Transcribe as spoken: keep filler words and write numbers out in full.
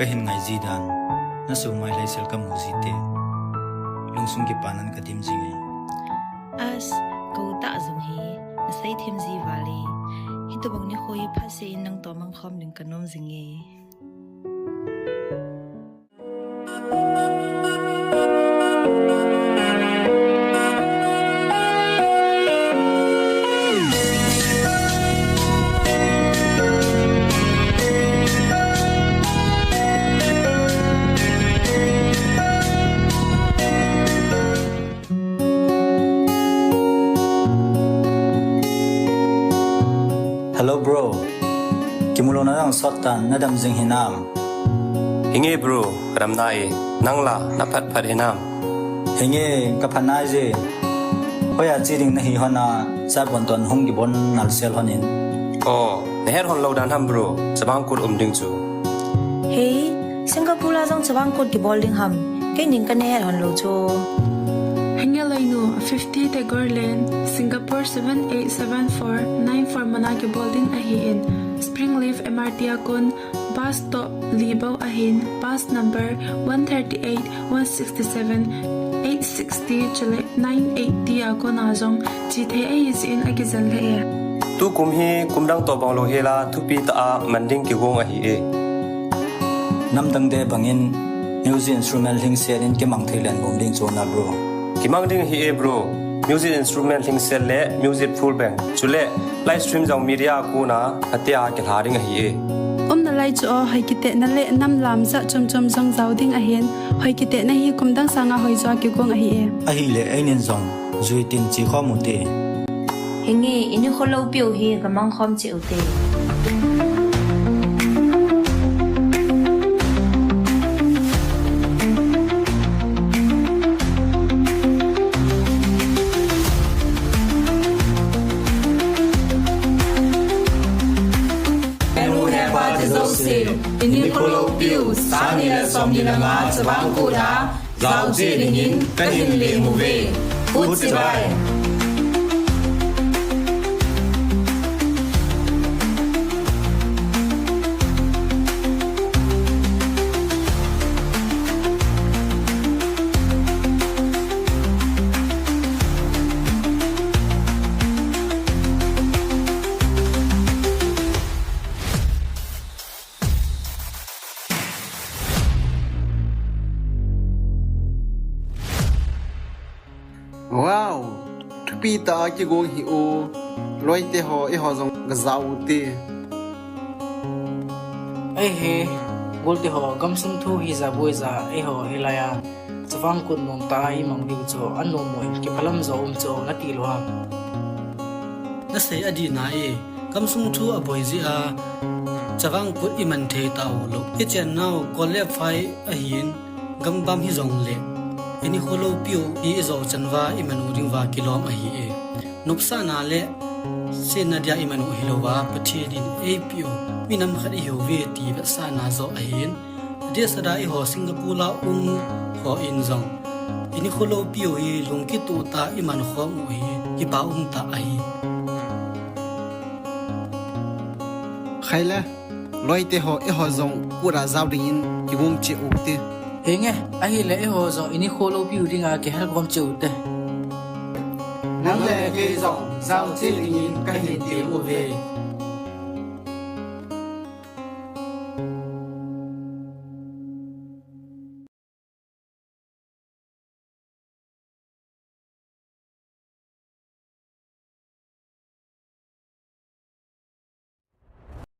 Kahin ngai ji dan, na sumai lai sel kamu ji te. Lungsung kipanan kadim jing e. As, kou tah jong hi, nasei them ji vale. Hitobang nikho hi phatseh in nang toh mangkhom ding kanom jing e. Hello bro. Kimu louna nang sot tan, nadam jing hinam? Hinge bro, kadam nai. Nang la, naphat phat hinam? Hinge, kaphat nai je. Hoiya che ding nahi hon a, chabon ton hung kibon nalsel hon in. Oh, nahet hon lou dan ham bro, Chavang Kut um ding chu. Hei, Singapore la jong Chavang Kut kibol ding ham? Kei ning kana het hon lou chu. Hinge loinu, fifty Tagore Lane, Singapore seven eight seven four nine four mun a kibol ding ahin, Springleaf M R T a kon, bus stop li bou ahin, bus number one thirty-eight, one sixty-seven, eight sixty chule nine eighty a kon a jong che thei ahi jeh in akijen lheh e. Tukum hi kum dang toh bang lou hel a thupi tah a man ding kigong ahi e. Nam dang te bang in music instrument lhingset in kimang thei len bom ding chu na bro. Kimang ding ahi e bro. Music instrument lhingset le music full band. Chule live stream jong media a kon a, atia kilha ding ahi e. Umna lai chu o, hoi kitetna le nam lam jat chom chom jong jao ding ahin, hoi kitetna hi kum dang sang a hoi jo a kigong ahi e. Ahile einin jong jui tin che khom u te. Hinge, ini kho loupi u hi kamang khom cheh u te. Henu hepa te jouse, ini kho loupi u, sang ni le som ni le nga Chavang Kut a jao cheh dingin kahin lem uve. Kut chibai. Wow! Thupi tah a kigong hi o. Loite ho, eiho jong gajao u te. Ei he, golte ho, gamsung thu hi ja boi ja, eiho hilai a Chavang Kut nom tah a imang diu chu, anom mo in kiphalam jo um chu nati lou ham? Nasei adih nai e, gamsung thu aboi jeh a Chavang Kut iman thei tau lou. Ichen nau kol le phai ahin, gambam hijongle, ini kho loupi u hi ijo chan uva iman u ding uva kilom ahi e. Nopsahna le senna dia iman u hilou va, Pathen in eipeh u minam khat ihiuve ti vetsahna joh ahin, adeh seh a eiho Singapore a um ho in jong, ini kho loupi u hi lungkitoh tah a iman khom u hi kipa um tah ahi. Khaile, loite ho, eiho jong Kut a jao dingin kigong cheh u te. Hinge, ahile eiho jong ini kho loupi u dinga kihel khom cheh u te. Nang le kei jong jao cheh dingin kahin tem uve.